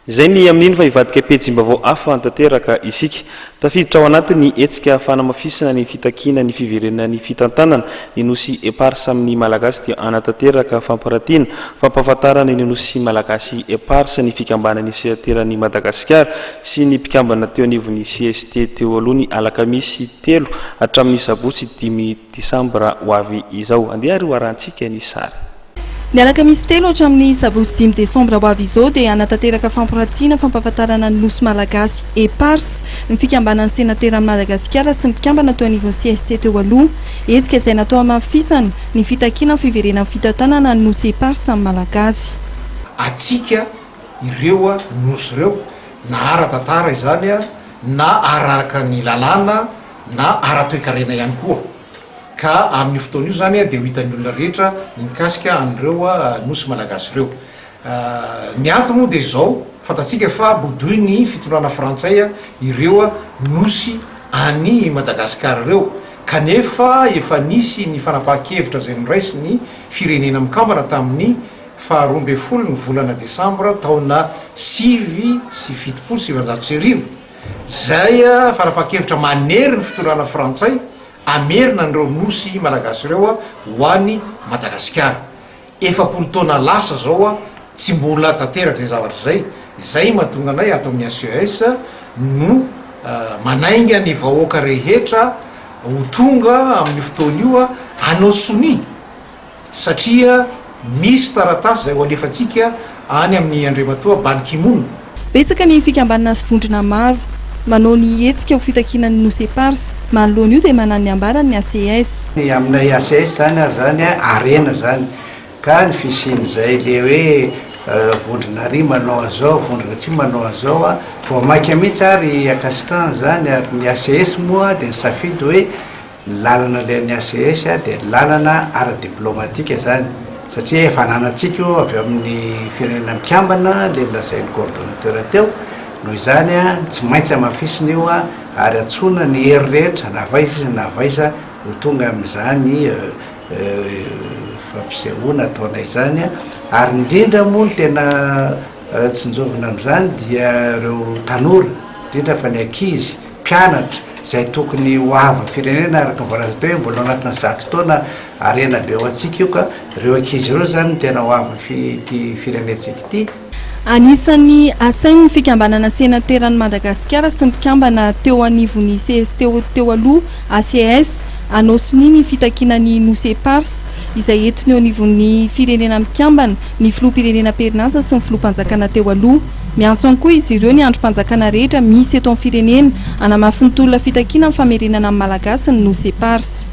Izay ny amin'iny fa hivadika pejim-baovao hafa tanteraka isika. Tafiditra ao anatin'ny hetsika fanamafisana ny fitakiana ny fiverenan'ny fitantanana ny Nosy Eparsa amin'ny Malagasy dia hanatanteraka fampiratiana fampahafantarana ny Nosy Malagasy Eparsa ny fikambanan'ny Sehateran'i Madagasikara sy ny mpikambana teo anivon'ny cst teo aloha ny alakamisy telo hatramin'ny sabotsy dimy desambra ho avy izao. Andeha ary ho arahantsika ny sary. Ny alakamisy telo hatramin'ny sabotsy dimy desambra ho avy izao dia hanatanteraka fampirantiana fampahafantarana ny Nosy Malagasy Eparsa ny fikambanan'ny Senateran'i Madagasikara sy ny mpikambana teo anivon'ny cst teo aloha. Hetsika izay natao hamafisana ny fitakiana ny fiverenan'ny fitantanana ny Nosy Eparsa amin'ny Malagasy. Antsika ireo Nosy ireo na ara-tantara izany na araka ny lalàna na ara-toekarena ihany koa. Ka amin'io fotoana io izany dia ho hitan'ny olona rehetra ny mikasika an'ireo Nosy Malagasy ireo. Ny antony moa dia izao, fantatsika fa bodoin'ny fitondrana frantsay ireo Nosy any Madagasikara ireo, kanefa efa nisy ny fanapahan-kevitra izay noraisin'ny Firenena Mikambana tamin'ny faha 12 ny volana desambra taona 1979, izay fanapahan-kevitra manery ny fitondrana frantsay hamerina an'ireo nosy malagasy ireo ho any Madagasikara. 40 taona lasa izao tsy mbola tanteraka izay zavatra izay. Izay mahatonga anay ato amin'ny ACES no manainga ny vahoaka rehetra ho tonga amin'io fotoana io hanao sonia. Satria misy taratasy izay ho alefantsika any amin'i Andriamatoa Ban Ki-moon. Betsaka ny fikambanana sy vondrona maro manao ny hetsika ho fitakiana ny Nosy Eparsa. Manoloana io dia manana ny ambarany ny ACS. Ny aminay ACS zany ary zany harena zany ka ny fisian'izay le hoe vondrona ary manao an'izao, vondrona atsy manao an'izao a, vao maika mihitsy ary ankasitrahana zany ary ny ACS moa dia nisafidy hoe Ny lalana alehan'ny HCS dia lalana ara-diplaomatika izany satria efa ananantsika io avy ao amin'ny Firenena Mikambana ilay nolazain'ny coordonnateur teo, noho izany tsy maintsy hamafisina io ary antsoina ny hery rehetra na avy aiza izy na avy aiza ho tonga amin'izany fampisehoana ataonay izany ary indrindra moa ny tena tsinjovina amin'izany dia ireo tanora indrindra fa ny ankizy mpianatra izay tokony ho avin'ny firenena araka ny voalaza teo hoe mbola ao anatin'ny 100 taona harena be ho antsika io ka ireo ankizy ireo izany no tena ho avin'ny ity firenentsika ity. Anisan'ny asain'ny fikambanana senateran'i Madagasikara sy ny mpikambana teo anivon'ny cst teo aloha, ACS, hanao sonia ny fitakiana ny Nosy Eparsa, izay entiny eo anivon'ny Firenena Mikambana, ny filoham-pirenena am-perinasa sy ny filoham-panjakana teo aloha. Miantso ihany koa izy ireo ny andrim-panjakana rehetra misy eto amin'ny firenena hanamafy ny tolona fitakiana ny famerenana amin'ny Malagasy ny Nosy Eparsa.